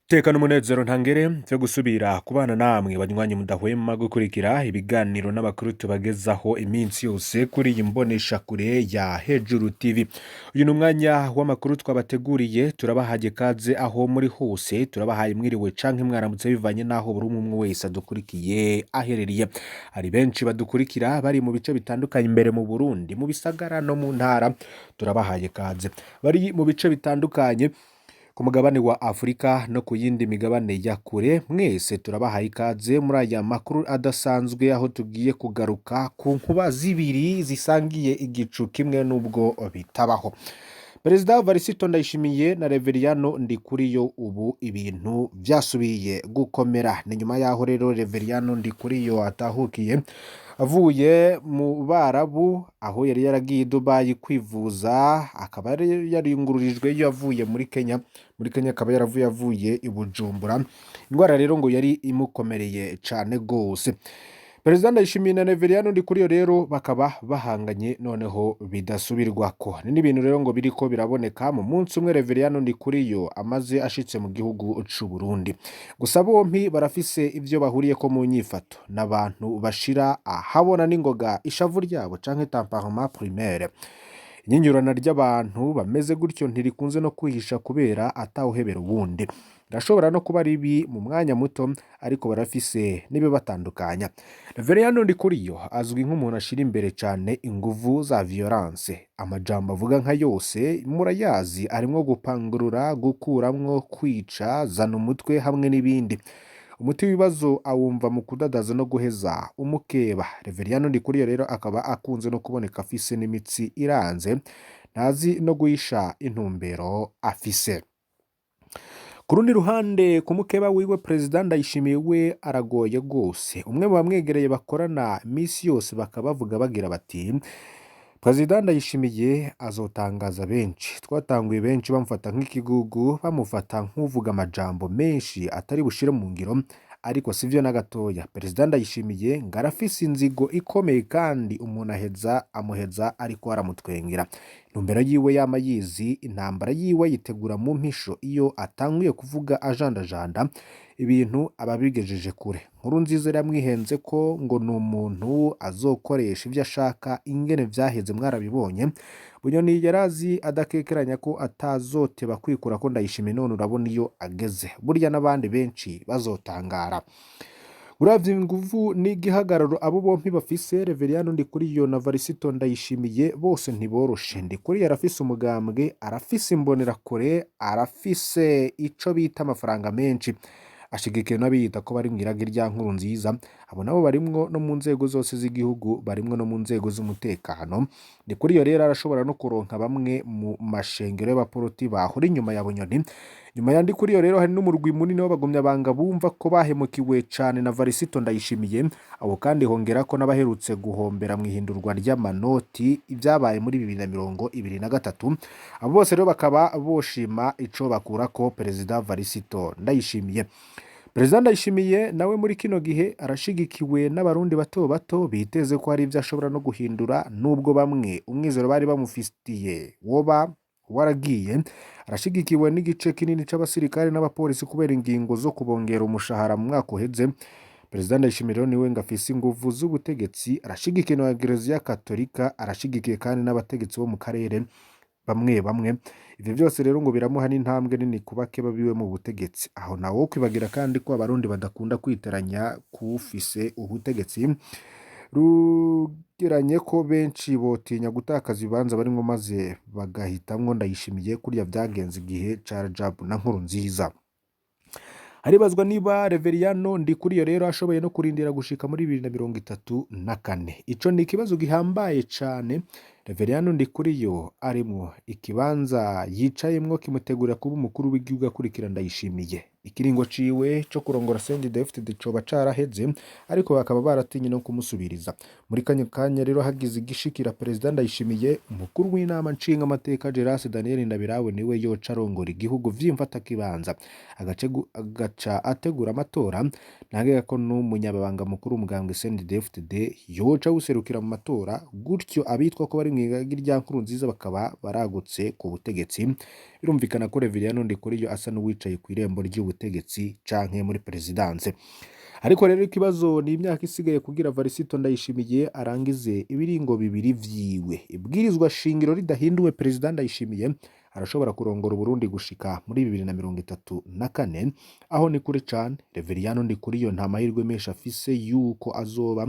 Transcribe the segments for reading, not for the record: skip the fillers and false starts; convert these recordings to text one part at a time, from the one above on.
Iteka n'umunezero ntangere vyo gusubira kubana namwe banywanyi mudahwema gukurikira ibiganiro n'amakuru tubagezaho iminsi yose kuri iyi mboneshakure ya Hejuru TV. Uyu ni umwanya w'amakuru twabateguriye, turabahaye kaze aho muri hose, turabahaye mwiriwe canke mwaramutse bivanye n'aho buri umwe umwe wese adukurikiye aherereye. Hari benshi badukurikira bari mu bice bitandukanye imbere mu Burundi, mu bisagara no mu ntara, turabahaye kaze. Bari mu bice bitandukanye ku mugabane wa Afurika no ku yindi migabane ya kure, mwese turabahaye ikaze muri aya makuru adasanzwe aho tugiye kugaruka ku nkuba zibiri zisangiye igicu kimwe n'ubwo bitabaho. Perezida Varisito Ndayishimiye na Reveriyano Ndikuriyo ubu ibintu vyasubiye gukomera. Ni nyuma yaho rero Reveriyano Ndikuriyo atahukiye avuye mu Barabu aho yari yaragiye i Dubai kwivuza, akaba yari yariyungururijwe iyo avuye muri Kenya, muri Kenya akaba yaravuye avuye i Bujumbura. Indwara rero ngo yari imukomereye cane gose. Perezida Ndayishimiye na Reveriyano Ndikuriyo rero bakaba bahanganye noneho bidasubirwako. Ni n'ibintu rero ngo biriko biraboneka mu munsi umwe Reveriyano Ndikuriyo amaze ashitse mu gihugu c'u Burundi. Gusa bompi barafise ivyo bahuriyeko mu nyifato, n'abantu bashira ahabona n'ingoga ishavu ryabo canke temperament primaire. Inyinyurana ry'abantu bameze gutyo ntirikunze no kwihisha kubera atawuhebera uwundi. Rirashobora no kuba ribi mu mwanya muto, ariko barafise n'ibibatandukanya. Reveriyano Ndikuriyo azwi nk'umuntu ashira imbere cane inguvu za violence. Amajambo avuga nka yose murayazi, arimwo gupangurura, gukuramwo, kwica, zana umutwe hamwe n'ibindi. Umuti w'ibibazo awumva mu kudadaza no guheza umukeba. Reveriyano Ndikuriyo rero akaba akunze no kuboneka afise n'imitsi iranze, ntazi no guhisha intumbero afise. Ku rundi ruhande ku mukeba wiwe Perezida Ndayishimiye we aragoye rwose. Umwe mu bamwegereye bakorana misi yose bakaba bavuga bagira bati: Perezida Ndayishimiye azotangaza benshi. Twatanguye benshi bamufata nk'ikigugu, bamufata nk'uvuga amajambo menshi atari bushire mu ngiro, ariko sivyo na gatoya. Perezida Ndayishimiye ngo arafise inzigo ikomeye kandi umuntu aheza amuheza ariko aramutwengera. Intumbero yiwe yama yizi, intambara yiwe ayitegura mu mpisho, iyo atanguye kuvuga ajandajanda ibintu aba abigejeje kure. Nkurunziza yaramwihenze ko ngo ni umuntu azokoresha ivyo ashaka, ingene vyaheze mwarabibonye. Bunyoni yarazi adakekeranya ko atazoteba kwikura ko Ndayishimiye, none urabona iyo ageze. Burya n'abandi benshi bazotangara. Uravye inguvu n'igihagararo abo bompi bafise, Reveriyano Ndikuriyo na Varisito Ndayishimiye bose ntiboroshe. Ndikuriyo arafise umugambwe, arafise imbonerakure, arafise ico bita amafaranga menshi. Ashigikiwe n'abiyita ko bari mw'iragi rya Nkurunziza, abo nabo barimwo no mu nzego zose z'igihugu, barimwo no mu nzego z'umutekano. Ndikuriyo rero arashobora no kuronka bamwe mu mashengero y'abaporoti bahora inyuma ya Bunyoni. Nyuma ya Ndikuriyo rero hari n'umurwi munini w'abagumyabanga bumva ko bahemukiwe cane na Varisito Ndayishimiye. Abo kandi hongerako n'abaherutse guhombera mw'ihindurwa ry'amanoti ivyabaye muri 2023. Abo bose rero bakaba boshima ico bakurako Perezida Varisito Ndayishimiye. Perezida Ndayishimiye nawe muri kino gihe arashigikiwe n'abarundi bato bato biteze ko hari ivyo ashobora no guhindura, nubwo bamwe umwizero bari bamufitiye woba waragiye. Arashigikiwe n'igice kinini c'abasirikare n'abapolisi kubera ingingo zo kubongera umushahara mu mwaka uheze. Perezida Ndayishimiye rero niwe ngo afise inguvu z'ubutegetsi, arashigikiwe na Eklezia Katolika, arashigikiwe kandi n'abategetsi bo mu karere bamwe bamwe. Ivyo vyose rero ngo biramuha n'intambwe nini ku bakeba biwe mu butegetsi. Aho nawo kwibagira kandi ko abarundi badakunda kwiteranya kufise ubutegetsi, rugeranye ko benshi botinya gutakaza ibibanza barimwo maze bagahitamwo Ndayishimiye, kurya vyagenze igihe ca Rajabu na Nkurunziza. Haribazwa niba Reveriyano Ndikuriyo rero ashoboye no kurindira gushika muri 2034. Ico ni ikibazo gihambaye cane. Reveriyano Ndikuriyo arimwo ikibanza yicayemwo kimutegurira kuba umukuru w'igihugu akurikira Ndayishimiye. Ikiringo ciwe co kurongora CNDD-FDD coba caraheze, ariko bakaba baratinye no kumusubiriza. Muri kano kanya rero hagize igishikira Perezida Ndayishimiye, umukuru w'inama nshingamateka Gerase Daniel Ndabirawe niwe yoca arongora igihugu vy'imfatakibanza, agaca ategura amatora. Ntagega ko n'umunyababanga mukuru w'umugambwe CNDD-FDD yoca awuserukira mu matora, gutyo abitwa ko bari mw'iragi rya Nkurunziza bakaba baragutse ku butegetsi. Birumvikana ko Reveriyano Ndikuriyo asa n'uwicaye kw'irembo ry'ubutegetsi canke muri perezidanse. Ariko rero ikibazo ni imyaka isigaye kugira Varisito Ndayishimiye arangize ibiringo bibiri vyiwe. Ibwirizwa shingiro ridahinduwe, Perezida Ndayishimiye arashobora kurongora Uburundi gushika muri 2034. Aho ni kure cane. Reveriyano Ndikuriyo nta mahirwe menshi afise yuko azoba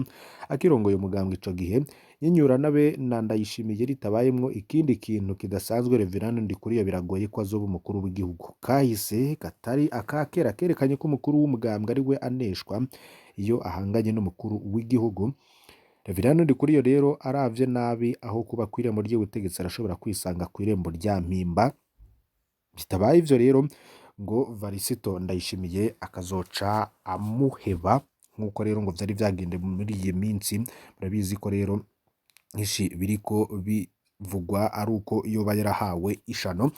akirongoye umugambwe ico gihe. Nyinyurana be na Ndayishimiye ritabayemwo ikindi kintu kidasanzwe, Reveriyano Ndikuriyo biragoye ko azoba umukuru w'igihugu. Kahise katari akakera kerekanye ko umukuru w'umugambwe ari we aneshwa iyo ahanganye n'umukuru w'igihugu. Reveriyano Ndikuriyo rero aravye nabi, aho kuba kw'irembo ry'ubutegetsi arashobora kwisanga kw'irembo rya Mpimba. Bitabaye ivyo rero ngo Varisito Ndayishimiye akazoca amuheba, nk'uko rero ngo vyari vyagende muri iyi minsi. Murabizi ko rero nyinshi biriko bivugwa ari uko yoba yarahawe ishano.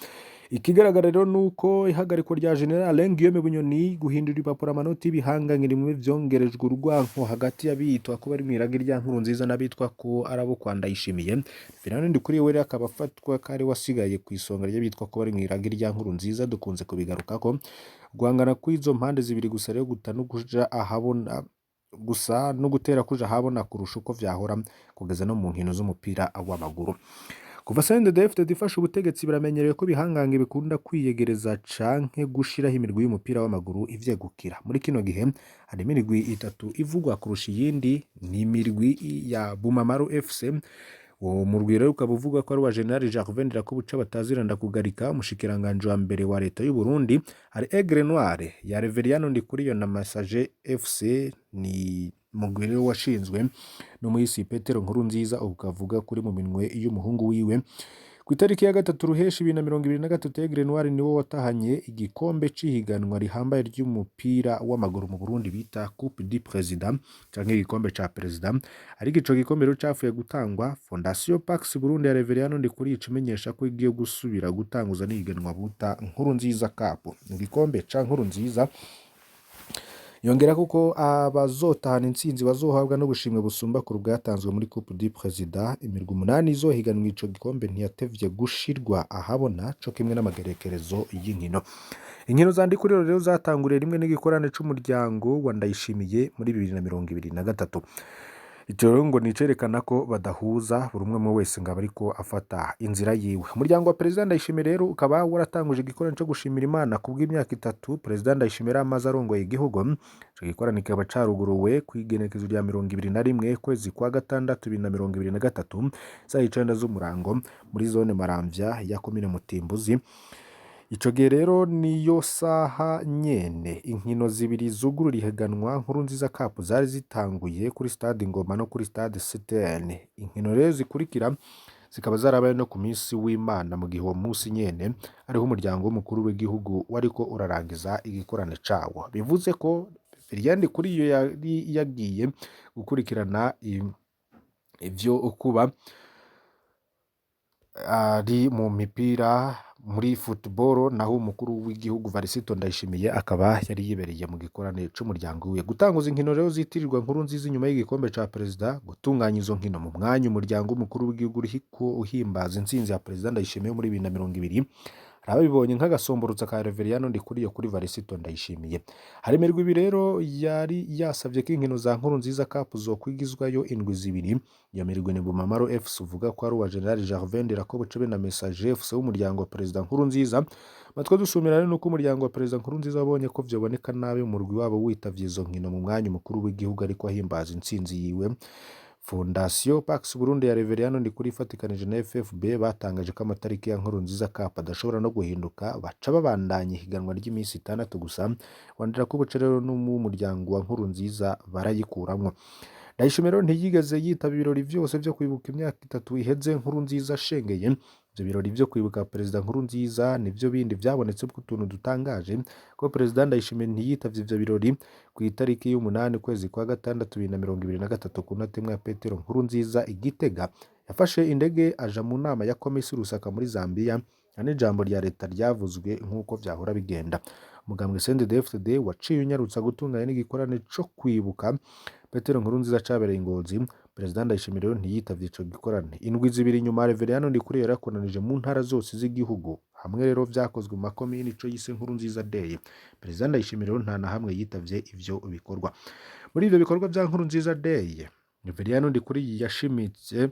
Ikigaragara rero nuko ihagarikwa rya General Guillaume Bunyoni, guhindura ibipapuro amanota y'ibihangange, ni bimwe vyongerejwe urwanko hagati y'abitwa ko bari mw'iragi rya Nkurunziza n'abitwa ko ari abo kwa Ndayishimiye. Reveriyano Ndikuriyo we rero akaba afatwa ko ari we wasigaye kw'isonga ry'abitwa ko bari mw'iragi rya Nkurunziza, dukunze kubigarukako. Guhangana kw'izo mpande zibiri gusa rero guta no kuja ahabona gusa no gutera kuja ahabona kurusha uko vyahora kugeza no mu nkino z'umupira w'amaguru. Kuva CNDD-FDD ifashe ubutegetsi, biramenyerewe ko ibihangange bikunda kwiyegereza canke gushiraho imirwi y'umupira w'amaguru ivyegukira. Muri kino gihe hari imirwi itatu ivugwa kurusha iyindi, ni imirwi ya Bumamaru FC. Uwo murwi rero ukaba uvuga ko ari uwa General Gervais Ndirakobuca batazira Ndakugarika, umushikiranganji wa mbere wa leta y'u Burundi. Hari Aigle Noire ya Reveriyano Ndikuriyo na Messager FC, ni mugwi rero washinzwe n'umuhisi Petero Nkurunziza, ukavuga kuri mu minwe y'umuhungu wiwe. Ku itariki ya 3 Ruheshi 2023, Aigle Noire niwo watahanye igikombe c'ihiganwa rihambaye ry'umupira w'amaguru mu Burundi bita Coupe du Président canke igikombe ca Perezida. Ariko ico gikombe rero capfuye gutangwa, Fondation Pax Burundi ya Reveriyano Ndikuriyo imenyesha ko igiye gusubira gutanguza n'ihiganwa buta Nkurunziza Cup, igikombe ca Nkurunziza. Yongera kuko abazotahana intsinzi bazohabwa n'ubushimwe busumba kure bwatanzwe muri Coupe du Président. Imirwi 8 izohiganwa ico gikombe ntiyatevye gushirwa ahabona, co kimwe n'amagerekerezo y'inkino. Inkino za Ndikuriyo rero zatanguriye rimwe n'igikorane c'umuryango wa Ndayishimiye muri 2023. Ico rero ngo ni icerekana ko badahuza, buri umwe wese ngo aba ariko afata inzira yiwe. Umuryango wa Perezida Ndayishimiye rero ukaba waratanguje igikorane co gushimira Imana kubw'imyaka 3 Perezida Ndayishimiye yari amaze arongoye igihugu. Ico gikorane kikaba caruguruwe kw'igenekerezo rya 21 kwezi kwa gatandatu 2023, isaha 9 z'umurango, muri zone Maramvya ya komine Mutimbuzi. Ico gihe rero niyo saha nyene inkino zibiri zugurura ihiganwa Nkurunziza Cup zari zitanguye kuri stade Ngoma no kuri stade CTN. Inkino rero zikurikira zikaba zarabaye no ku minsi w'Imana, mu gihe uwo munsi nyene ariho umuryango w'umukuru w'igihugu wariko urarangiza igikorane cawo. Bivuze ko Reveriyano Ndikuriyo yari yagiye gukurikirana ivyo kuba ari mu mipira muri football, naho umukuru w'igihugu Varisito Ndayishimiye akaba yari yibereye mu gikorane c'umuryango wiwe. Gutanguza inkino rero zitirirwa Nkurunziza inyuma y'igikombe ca Perezida, gutunganya izo nkino mu mwanya umuryango w'umukuru w'igihugu uriko uhimbaza intsinzi ya Perezida Ndayishimiye muri 2020, hari ababibonye nk'agasomborotso ka Reveriyano Ndikuriyo kuri Varisito Ndayishimiye. Hari imirwi ibiri rero yari yasavye ko inkino za Nkurunziza Cup zokwigizwayo indwi zibiri. Iyo mirwi ni Bumamaro FC uvuga ko ari uwa General Gervais Ndirakobuca be na Messager FC w'umuryango wa Perezida Nkurunziza. Matwe dusumira rero nuko umuryango wa Perezida Nkurunziza wabonye ko vyoboneka nabi umurwi wabo witavye izo nkino mu mwanya umukuru w'igihugu ariko ahimbaza intsinzi yiwe. Fondation Pax Burundi ya Reveriyano Ndikuriyo ifatikanije na FFB batangaje ko amatariki ya Nkurunziza Cup adashobora no guhinduka, baca babandanya ihiganwa ry'iminsi 6 gusa. Ndirakobuca rero n'umuryango wa Nkurunziza barayikuramwo. Ndayishimiye rero ntiyigeze yitaba ibirori vyose vyo kwibuka imyaka 3 iheze Nkurunziza ashengeye. Ivyo birori vyo kwibuka Perezida Nkurunziza nivyo bindi vyabonetse utuntu dutangaje, ko Perezida Ndayishimiye ntiyitavye ivyo birori ku itariki y'8 kwezi kwa gatandatu 2023 ku ntatemwa ya Petero Nkurunziza i Gitega. Yafashe indege aja mu nama ya Komisi Lusaka muri Zambia, nta n'ijambo rya leta ryavuzwe nk'uko vyahora bigenda. Umugambwe CNDD-FDD waciye unyarutsa gutunganya n'igikorane co kwibuka Petero Nkurunziza cabereye i Ngozi. Perezida Ndayishimiye rero ntiyitavye ico gikorane. Indwi zibiri inyuma Reveriyano Ndikuriyo yarakoranije mu ntara zose z'igihugu, hamwe rero vyakozwe mu makomini ico yise Nkurunziza Day. Perezida Ndayishimiye rero nta na hamwe yitavye ivyo bikorwa. Muri ivyo bikorwa vya Nkurunziza Day, Reveriyano Ndikuriyo yashimitse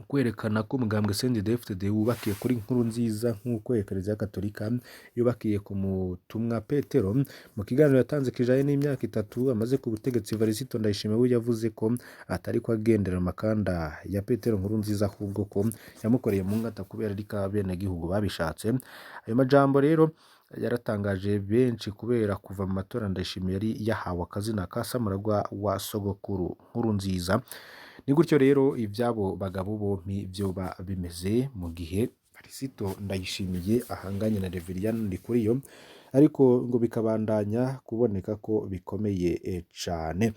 kwerekana ko umugambwe CNDD-FDD wubakiye kuri Nkurunziza nk'uko Eklezia Katolika yubakiye ku mutumwa Petero. Mu kiganiro yatanze kijanye n'imyaka 3 amaze ku butegetsi, Varisito Ndayishimiye we yavuze ko atariko agendera amakanda ya Petero Nkurunziza, ahubwo ko yamukoreye mu ngata kubera ariko abenegihugu babishatse. Ayo majambo rero yaratangaje benshi kubera kuva mu matora Ndayishimiye yari yahawe akazina ka Samuragwa wa sogokuru Nkurunziza. Ni gutyo rero ivy'abo bagabo bompi vyoba bimeze mu gihe Varisito Ndayishimiye ahanganye na Reveriyano Ndikuriyo, ariko ngo bikabandanya kuboneka ko bikomeye cane.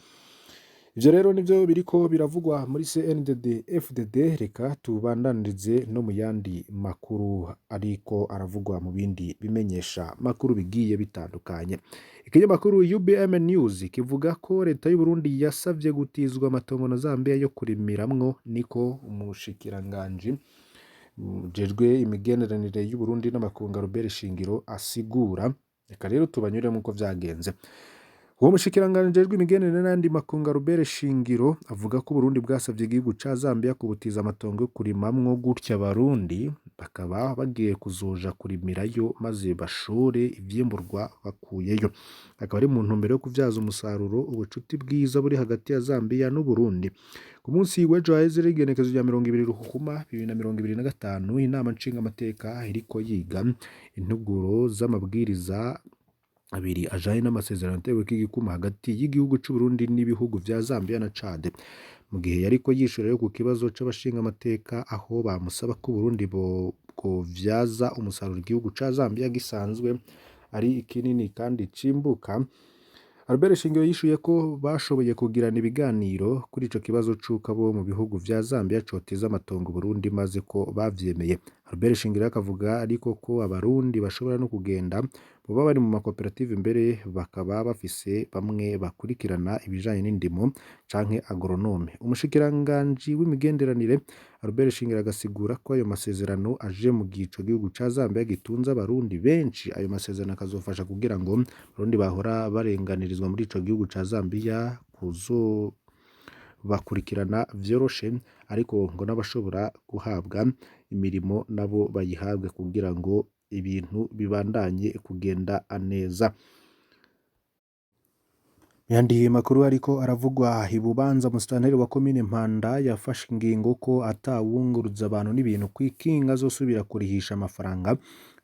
Ivyo rero nivyo biriko biravugwa muri CNDD FDD. Reka tubandanirize no mu yandi makuru ariko aravugwa mu bindi bimenyesha makuru bigiye bitandukanye. Ikinyamakuru UBM News kivuga ko leta y'u Burundi yasavye gutizwa amatongo na Zambia yo kurimiramwo, niko umushikiranganji ujejwe imigenderanire y'u Burundi n'amakungu Albert Shingiro asigura. Reka rero tubanyuremo uko vyagenze. Uwo mushikiranganji ajejwe imigenderanire n'ayandi makungu Albert Shingiro avuga ko Uburundi bwasavye igihugu ca Zambia kubutiza amatongo yo kurimamwo, gutya abarundi bakaba bagiye kuzoja kurimirayo maze bashore ivyimburwa bakuyeyo. Akaba ari mu ntumbero yo kuvyaza umusaruro ubucuti bwiza buri hagati ya Zambia n'Uburundi. Ku munsi w'ejo haheze igenekerezo rya 20 Ruhuhuma 2025, inama nshingamateka iriko yiga integuro z'amabwiriza abiri ajanye n'amasezerano ateweko igikuma hagati y'igihugu c'Uburundi n'ibihugu vya Zambia na Chad. Mu gihe yariko yishura rero ku kibazo c'abashingamateka aho bamusaba ko Uburundi bwovyaza umusaruro igihugu ca Zambia gisanzwe ari kinini kandi cimbuka, Albert Shingiro yishuye ko bashoboye kugirana ibiganiro kuri ico kibazo c'uko abo mu bihugu vya Zambia coteza amatongo Burundi, maze ko bavyemeye. Albert Shingiro akavuga ariko ko abarundi bashobora no kugenda boba bari mu makoperative mbere bakaba bafise bamwe bakurikirana ibijanye n'indimo canke agronome. Umushikiranganji w'imigenderanire Albert Shingiro agasigura ko ayo masezerano aje mu gihe ico gihugu ca Zambia gitunze abarundi benshi. Ayo masezerano akazofasha kugira ngo abarundi bahora barenganirizwa muri ico gihugu ca Zambia kuzo bakurikirana vyoroshe, ariko ngo n'abashobora guhabwa imirimo nabo bayihabwe kugira ngo ibintu bibandanye kugenda neza. Yandi makuru ariko aravugwa i Bubanza, musitanteri wa komine Mpanda yafashe ingingo ko atawunguruza abantu n'ibintu kw'ikinga azosubira kurihisha amafaranga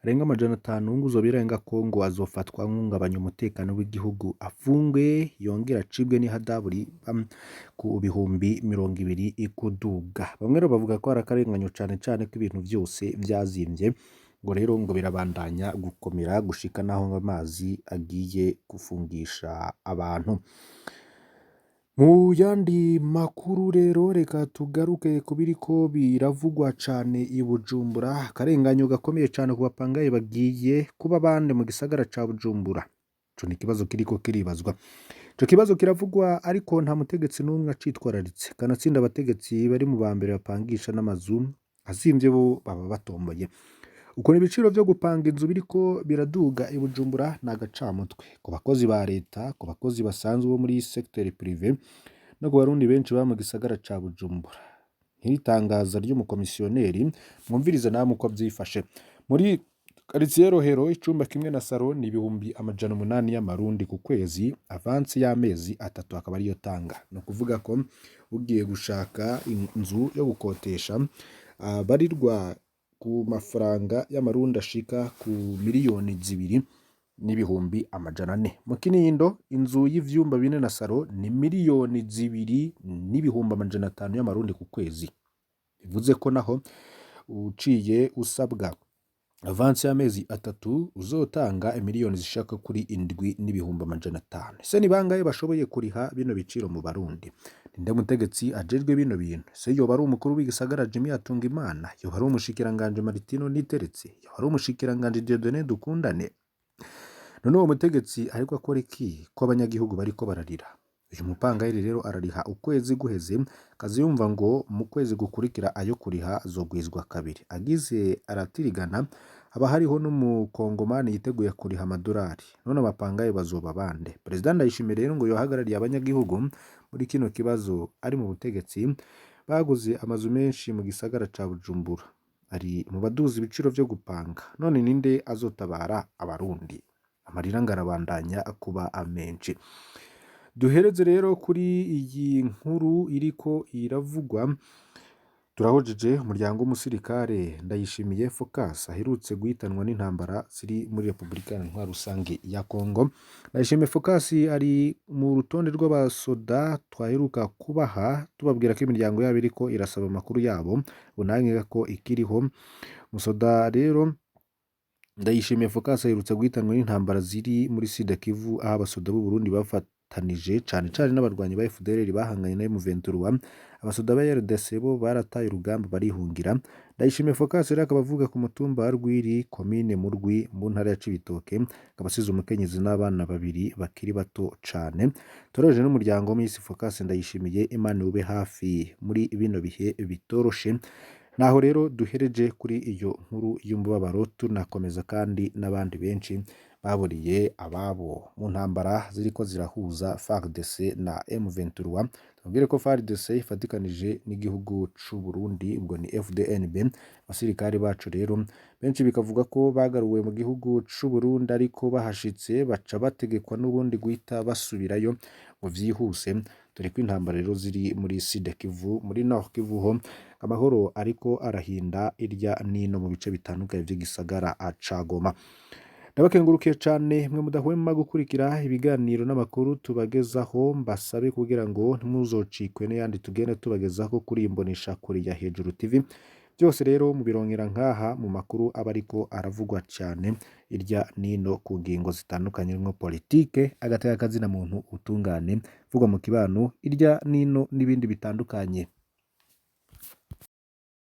arenga 500, ngo uzobirenga ko ngo azofatwa nk'ungabanya umutekano w'igihugu, afungwe yongera acibwe n'ihadabu riba ku 20,000 kuduga. Bamwe rero bavuga ko ari akarenganyo cane cane ko ibintu vyose vyazimvye, ngo rero ngo birabandanya gukomera gushika naho amazi agiye gufungisha abantu. Mu yandi makuru rero reka tugaruke ku biriko biravugwa cane i Bujumbura, akarenganyo gakomeye cane ku bapangayi bagiye kuba bande mu gisagara ca Bujumbura. Ico ni ikibazo kiriko kiribazwa. Ico kibazo kiravugwa ariko nta mutegetsi n'umwe acitwararitse. Kanatsinda abategetsi bari mu ba mbere bapangisha n'amazu azimvye bo baba batomboye. Ukuntu ibiciro vyo gupanga inzu biriko biraduga i Bujumbura ni agacamutwe ku bakozi ba leta, ku bakozi basanzwe bo muri secteur privé no ku barundi benshi baba mu gisagara ca Bujumbura. Nk'iri ry'umukomisiyoneri mwumvirize namwe uko vyifashe. Muri quartier Rohero icumba kimwe na salo ni 800,000 y'amarundi ku kwezi, avance y'amezi 3 akaba ariyo tanga. Ni ukuvuga ko ugiye gushaka inzu yo gukotesha barirwa ku mafaranga y'amarundi ashika ku 2,400,000. Mu Kinindo inzu y'ivyumba 4 na salo ni 2,500,000 y'amarundi ku kwezi. Bivuze ko naho uciye usabwa avance y'amezi 3 uzotanga imiliyoni zishaka kuri 7,500,000. Ese ni bangahe bashoboye kuriha bino biciro mu Barundi? Ninde mutegetsi ajejwe bino bintu? Ese yoba ari umukuru w'igisagara Jimmy Hatungimana? Yoba ari umushikiranganje Martino Niteretse? Yoba ari umushikiranganje Dieudonné Dukundane? None uwo mutegetsi ariko akora iki ko abanyagihugu bariko bararira? Uyu mupangayi rero arariha ukwezi guheze, akaza yumva ngo mu kwezi gukurikira ayo kuriha azogwizwa kabiri. Agize aratirigana, haba hariho n'umukongomani yiteguye kuriha amadolari. None abapangayi bazoba bande? Perezida Ndayishimiye rero ngo yohagarariye abanyagihugu muri kino kibazo ari mu butegetsi, baguze amazu menshi mu gisagara ca Bujumbura. Ari mu baduza ibiciro vyo gupanga. None ninde azotabara abarundi? Amarira ngo arabandanya kuba menshi. Duhereze rero kuri iyi nkuru iriko iravugwa, turahojeje umuryango w'umusirikare Ndayishimiye Focus aherutse guhitanwa n'intambara ziri muri Repubulika Iharanira Rusange ya Kongo. Ndayishimiye Focus ari mu rutonde rw'abasoda twaheruka kubaha, tubabwira ko imiryango yabo iriko irasaba amakuru yabo, bunange ko ikiriho. Musoda rero Ndayishimiye Focus aherutse guhitanwa n'intambara ziri muri Sud Kivu, aho abasoda b'u Burundi bafatanije cane cane n'abarwanyi ba FDLR bahanganye na M23. Abasoda ba RDC bo barataye urugamba barihungira. Ndayishimiye Focus rero akaba avuga ku mutumba wa Rwiri, komine Murwi, mu ntara ya Cibitoke, akaba asize umukenyezi n'abana babiri bakiri bato cane. Toroje n'umuryango w'Miss Focus Ndayishimiye, Imana ube hafi muri bino bihe bitoroshe. Naho rero duhereje kuri iyo nkuru y'umubabaro, tunakomeza kandi n'abandi benshi baburiye ababo mu ntambara ziriko zirahuza FARDC na M23. Tubabwire ko FARDC ifatikanije n'igihugu c'u Burundi, ubwo ni FDNB. Abasirikare bacu rero benshi bikavuga ko bagaruwe mu gihugu c'u Burundi, ariko bahashitse baca bategekwa n'ubundi guhita basubirayo ngo vyihuse, dore ko intambara rero ziri muri Sud Kivu, muri Nord Kivu ho amahoro ariko arahinda irya nino mu bice bitandukanye vy'igisagara ca Goma. Ndabakengurukiye cane mwe mudahwema gukurikira ibiganiro n'amakuru tubagezaho, mbasabe kugira ngo ntimuzocikwe n'ayandi tugenda tubagezaho kuri iyi mboneshakure ya Hejuru TV. Byose rero mubirongera nkaha mu makuru aba ariko aravugwa cane irya nino ku ngingo zitandukanye nko politike, agateka kazina muntu, ubutungane, vugwa mu kibano, irya nino n'ibindi bitandukanye.